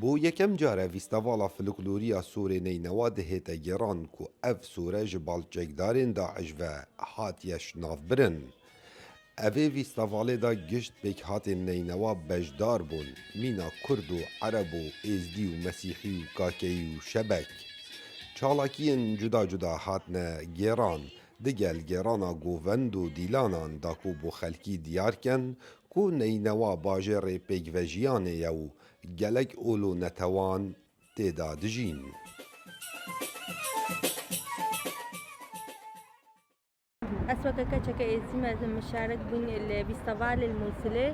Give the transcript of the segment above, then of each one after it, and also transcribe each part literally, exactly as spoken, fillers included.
Bo yekem car e fîstevala folklorî ya Sûrê Neynewa dihête gêran ku ev sûre ji balçekdarên DAIŞ ve hatiye şinavbirin. Evê fîstevalê de gişt pêkhatên Neynewa beşdar bûn, mîna Kurd û Ereb û Êzdî û Mesîhî û Kakeyî û Şebek. Çalakiyên cuda cuda hatine gêran, digel gêrana govend û dîlanan da ku bo xelkî diyar ken ku Neynewa bajêrê pêkvejiyanê ye û gelek ol û netewan tê de dijîn. Ez weke keçeke êzî me ez mişarek bûn li fîstevalê li Mûsilê,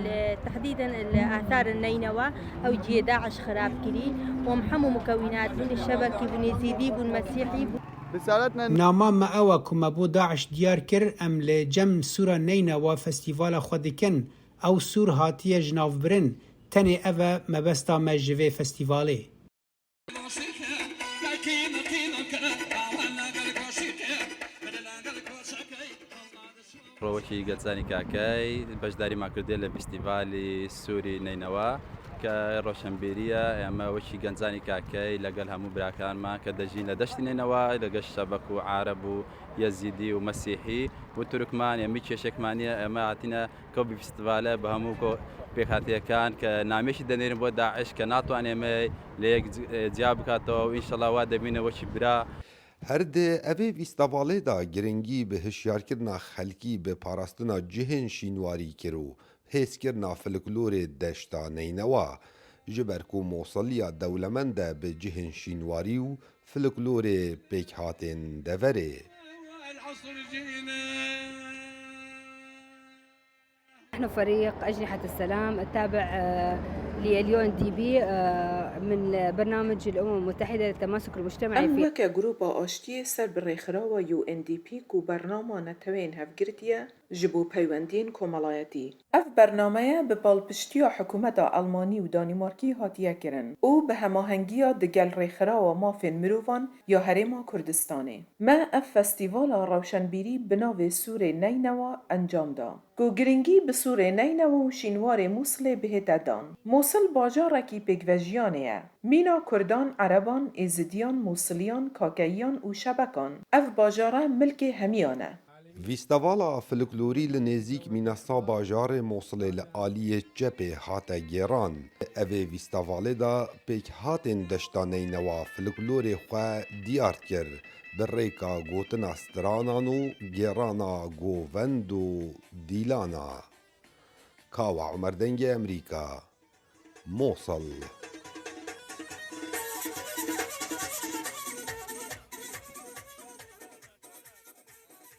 li tehdîden li athar Neynewa, ew cihê DAIŞ xirab kirî. Û em hemû mukewînat bûn, şebekî bûn, êzîdî bûn, mesîhî bûn. Risaletna Nama me ew e ku me bo DAIŞ diyar kir, em li cem sûra Neynewa festîvala xwe dikin. Ew sûr hatiye jinavbirin, tenê ev e mebesta me ji vê festîvalê. Rewekî Gelzanî Kakey, beşdarî ma kiriye li Festîvalî Sûrî Neynewa, ke roşenbîrî ye, eme wekî Gelzanî Kakey, legel hemû birakan me, ke dejîn li deştî Neynewa, legel şebek û Ereb û Yezîdî û Mesîhî û Turkman, em wî kêşek me niye, eme hatine Ku bi festîvale bi hemû ku pêkhatiyê kan ke namê jî denêrin bo DAIŞ ke natwanê me lê yek ci-, e, ciya bikato û înşallah wa demîne wekî bira. Her di evê festîvalê de giringî bi hişyarkirina xelkî bi parastina cihên şînwarî kir û hêzkirina folklorê deşta Neynewa. Ji ber ku Mosiliya dewlemend e bi cihên şînwarî û folklorê pêkhatên deverê. نحن فريق أجنحة السلام التابع، آه، لليو إن دي بي، آه، من برنامج الأمم المتحدة للتماسك المجتمعي Em في weke Grupa Aştiyê ser bi Rêxirawa U N D P ku bernama netewên hevgirtî ye ji bo peywendiyên komelayetî. Ev bername ye bi palpiştiya hikûmeta Elmanî û Danîmarkî hatiye kirin û bi hemahengiya digel Rêxirawa Mafên Mirovan ya Herêma Kurdistanê. Me ev festîvala rewşenbîrî bi navê Sûrê Neynewa encam da. Ku girîngî bi Sûrê Neynewa û şînwarê Mûsilê bihête dan. Mûsil bajarekî pêkvejiyanê ye. Mîna Kurdan, Ereban, Êzidiyan, Mûsiliyan, Kakeyiyan û Şebekan. Ev bajare milkê hemiyan e. Festîvala folklorî li nêzîk mîna sed bajarê Mûsilê li aliyê çepê hate gêran. Evê festîvalê de pêkhatên deşta Neynewa folklorê xwe diyar kir. Bi rêka gotina stranan û gêrana govend û dîlana. Kawa Umer, Dengê Emerîka, Mosil.